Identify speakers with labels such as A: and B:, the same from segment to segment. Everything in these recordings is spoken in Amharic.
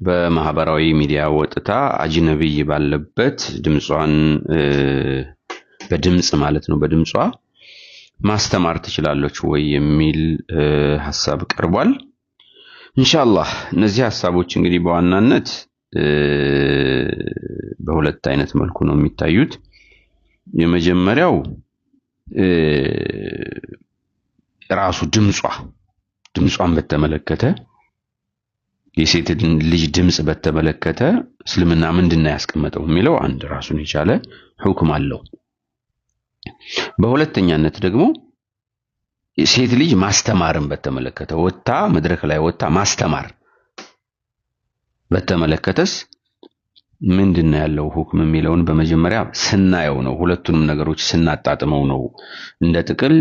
A: በማህበራዊ ሚዲያ ወጥታ አጅነቢይ ባለበት ድምጿን በድምጽ ማለት ነው በድምጿ ማስተማር ትችላለች ወይ የሚል ሐሳብ ቀርቧል። ኢንሻአላህ እነዚህ ሐሳቦች እንግዲህ በዋናነት በሁለት አይነት መልኩ ነው የሚታዩት። የመጀመሪያው ራሱ ድምጿን በተመለከተ የሴት ልጅ ድምጽ በተመለከተ እስልምና ምንድነው ያስቀመጠው የሚለው አንድ ራሱን የቻለ ሁክም አለው። በሁለተኛነት ደግሞ ሴት ልጅ ማስተማርን በተመለከተ ወጣ መድረክ ላይ ወጣ ማስተማር በተመለከተስ ምንድነው ያለው ሁክም የሚለውን በመጀመሪያ ስናየው ነው፣ ሁለቱንም ነገሮች ስናጣጥመው ነው እንደ ጥቅል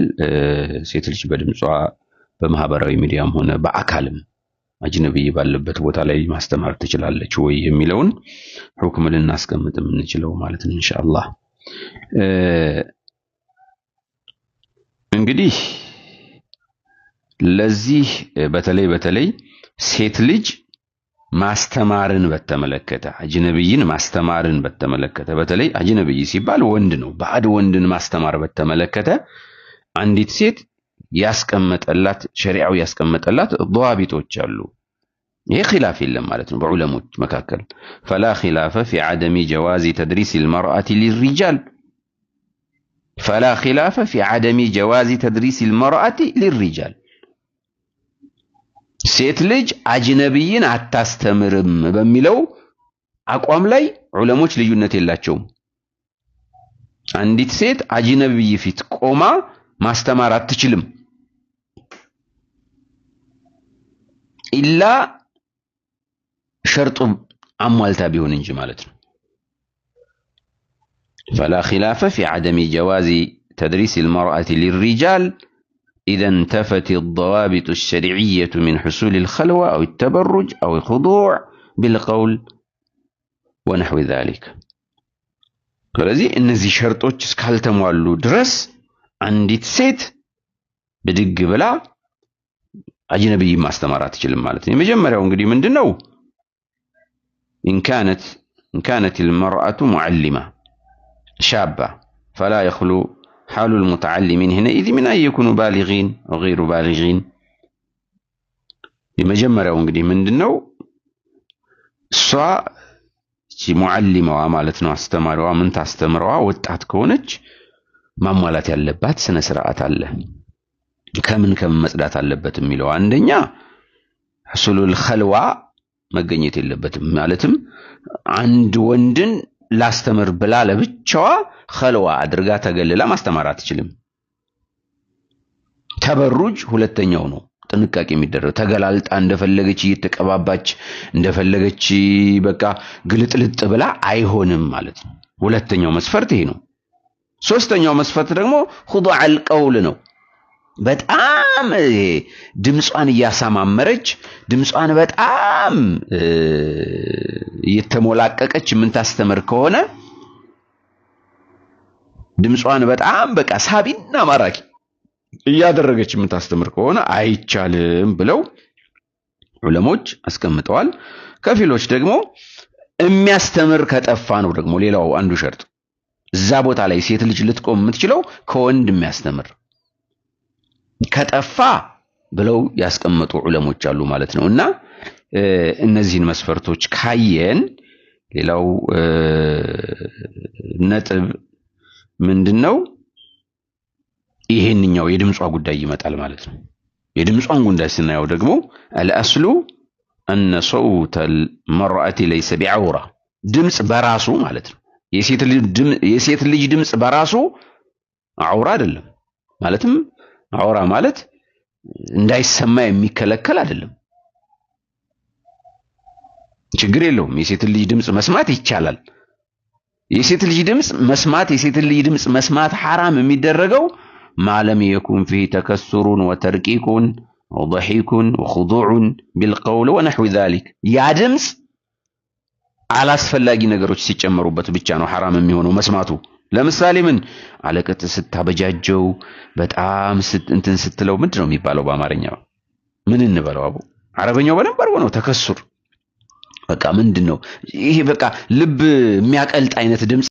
A: ሴት ልጅ በድምጿ በማህበራዊ ሚዲያም ሆነ በአካልም አጅነቢይ ባለበት ቦታ ላይ ማስተማር ትችላለች ወይ የሚለውን ሁክም ልናስቀምጥ የምንችለው ማለት ነው ኢንሻአላህ። እንግዲህ ለዚህ በተለይ ሴት ልጅ ማስተማርን በተመለከተ አጅነቢይን ማስተማርን በተመለከተ በተለይ አጅነቢይ ሲባል ወንድ ነው፣ ባዕድ ወንድን ማስተማር በተመለከተ አንዲት ሴት ያስቀመጠላት ሸሪዓው ያስቀመጠላት ضوابጦች አሉ። ይሄ ኺላፍ የለም ማለት ነው በዑለሞች መካከል። فلا خلاف في عدم جواز تدريس المرأة للرجال فلا خلاف في عدم جواز تدريس المرأة للرجال ሴት ልጅ አጅነቢይን አታስተምርም በሚለው አቋም ላይ ዑለሞች ልዩነት የላቸውም። አንዲት ሴት አጅነቢይ ፊት ቆማ ማስተማር አትችልም ኢላ ሸርጡ አሟልታ ቢሆን እንጂ ማለት ነው። فلا خلاف في عدم جواز تدريس المرأة للرجال إذا انتفت الضوابط الشرعية من حصول الخلوة أو التبرج أو الخضوع بالقول ونحو ذلك. ስለዚህ እነዚህ ሸርጦች እስካልተሟሉ ድረስ አንዲት ሴት ብድግ ብላ አጅነቢይ ማስተማር አትችልም ማለት ነው። የመጀመሪያው እንግዲህ ምንድነው إن كانت المرأة معلمة شابة فلا يخلو حال المتعلمين حينئذ من أن يكونوا بالغين أو غير بالغين. የመጀመሪያው እንግዲህ ምንድነው እሷ ሙዓሊማዋ ማለት ነው አስተማሪዋ ምን ታስተምረዋ ወጣት ከሆነች ማሟላት ያለባት ስነ ስርዓት አለ። ከምን ከምን መጽዳት አለበት የሚለው አንደኛ حصول الخلوة መገኘት የለበትም። ማለትም አንድ ወንድን ላስተምር ብላ ለብቻዋ ኸልዋ አድርጋ ተገልላ ማስተማር አትችልም። ተበሩጅ ሁለተኛው ነው ጥንቃቄ የሚደረግ ተገላልጣ እንደፈለገች እየተቀባባች እንደፈለገች በቃ ግልጥልጥ ብላ አይሆንም ማለት ነው። ሁለተኛው መስፈርት ይሄ ነው። ሶስተኛው መስፈርት ደግሞ خضوع القول ነው። በጣም ድምጿን እያሳማመረች ድምጿን በጣም እየተሞላቀቀች የምታስተምር ከሆነ ድምጿን በጣም በቃ ሳቢና ማራኪ እያደረገች የምታስተምር ከሆነ አይቻልም ብለው ዑለሞች አስቀምጠዋል። ከፊሎች ደግሞ የሚያስተምር ከጠፋ ነው ደግሞ ሌላው አንዱ ሸርጥ። እዛ ቦታ ላይ ሴት ልጅ ልትቆም የምትችለው ከወንድ የሚያስተምር ከጠፋ ብለው ያስቀመጡ ዑለሞች አሉ ማለት ነው። እና እነዚህን መስፈርቶች ካየን ሌላው ነጥብ ምንድነው? ይሄንኛው የድምጿ ጉዳይ ይመጣል ማለት ነው። የድምጿን ጉዳይ ስናየው ደግሞ الأصل أن صوت المرأة ليس بعورة ድምጽ በራሱ ማለት ነው የሴት ልጅ ድምጽ በራሱ አውራ አይደለም። ማለትም አውራ ማለት እንዳይሰማ የሚከለከል አይደለም። ችግር የለውም። የሴት ልጅ ድምጽ መስማት ይቻላል። የሴት ልጅ ድምጽ መስማት የሴት ልጅ ድምጽ መስማት ሐራም የሚደረገው ማለም የኩን فيه تكسر وترقيق وضحيك وخضوع بالقول ونحو ذلك ያ ድምጽ አላስፈላጊ ነገሮች ሲጨመሩበት ብቻ ነው ሐራም የሚሆነው መስማቱ። ለምሳሌ ምን አለቅጥ ስታበጃጀው በጣም እንትን ስትለው ምንድነው የሚባለው በአማርኛ? ምን እንበለው አቡ? አረበኛው በደንብ አድርጎ ነው ተከሱር። በቃ ምንድን ነው ይሄ? በቃ ልብ የሚያቀልጥ አይነት ድምፅ።